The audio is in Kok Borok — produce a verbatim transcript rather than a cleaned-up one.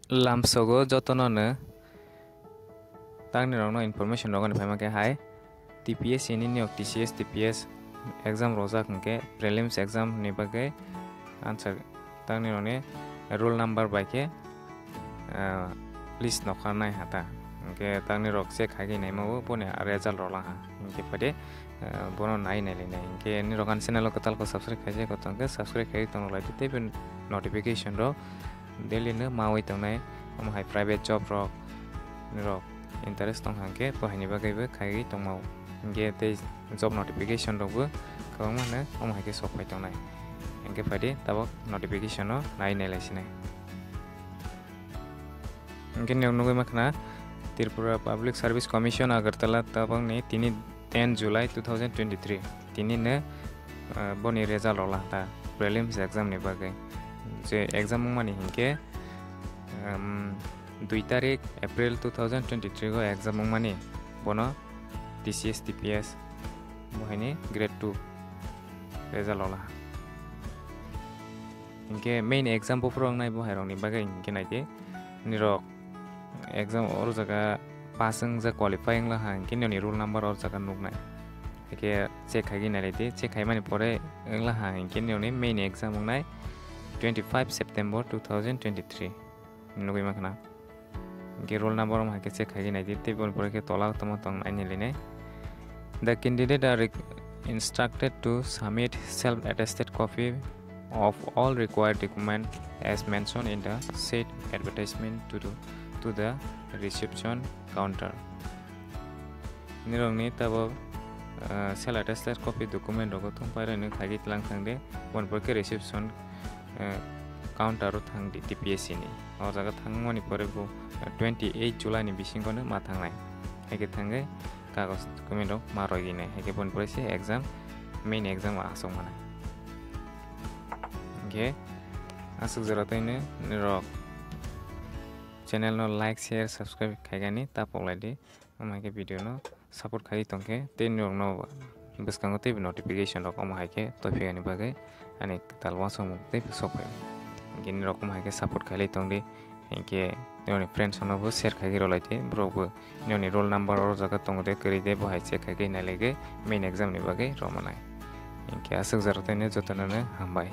Lamsogo jotono no tangni rokno information rogoni phaima khe hai, T P S C ni niyok T C S T P S exam rojak hwnkhe prelims exam ni bagwi answer tangni rokni roll number bai khe, ah, list nokha nai hata. Hwnkhe tangni rok check khai naima o boni result rok lang ha. Hwnkhe phaidi, ah, bono nai nai lai nai. Hwnkhe nini rok ani channel o kwtal khe subscribe khai je, kwtal khe subscribe khai tong lai tei notification rok daily no mawi tongnai. Omo hai private job rok, nini rok interest tong hwnkhe bo haini bagwi bo khaiwi tongmao. Hwnkhe tei job notification rokbo kwbangma hwno omo hai khe sok phai tongnai. Hwnkhe phaidi tabok notification o nai nai lai sinai. Hwnkhe nini rok nugwi mankha na Tripura Public Service Commission Agartala tabokni tini ten July two thousand twenty-three tini no, ah, boni result rok lang ta prelims exam ni bagwi. Je exam wngmani hinkhe, um, dui tarik April two thousand twenty-three o exam wngmani bono T C S T P S bo haini grade two result rok lang. Hinkhe main exam buphuru wngnai bo hai rokni bagwi hinkhe naidi nirok exam oro jaga pass wngjak, qualify wngla ha, hinkhe nini roll number oro jaga nuknai. Hinkhe check khaigwi nailai di, check khaimani pore wngla ha, hinkhe nini main exam wngnai twenty five September two thousand twenty three. Nugwi mankha na. Hinkhe roll number omo hai khe check khaigwi naidi, tei boni pore khe tola tongma tong naini linai. The candidate are re- instructed to submit self-attested copy of all required document as mentioned in the said advertisement to the, to the reception counter. Nirokni tabok, ah, self-attested copy document rogo thung pairani khaigwi tlang thangdi, boni pore khe reception, ah, counter o thangdi T P S C ni. O jaga thangmani pore bo, ah, twenty eight July ni bisingo no ma thangnai. Hai khe thangwi kagoj document rok ma roigwi nai. Hai khe boni pore se exam, main exam o aswk manai. Hinkhe aswk jora tei no nirok channel no like, share, subscribe khaigani ta poklai di. Omo hai khe video no support khai tong khe tei norok no bwskango tei notification rok omo hai khe tophigani bagwi ani kwtal uansukmung tei sok phai. Hinkhe norok omo hai khe support khai lai tong di. Hinkhe nini friends rok no bo share khai rw lai di. Borok bo nini roll number o jaga tongo de kwrwi de bo hai check khai nai lai khe main exam ni bagwi rw manai. Hinkhe aswk jora tei no joto no hambai.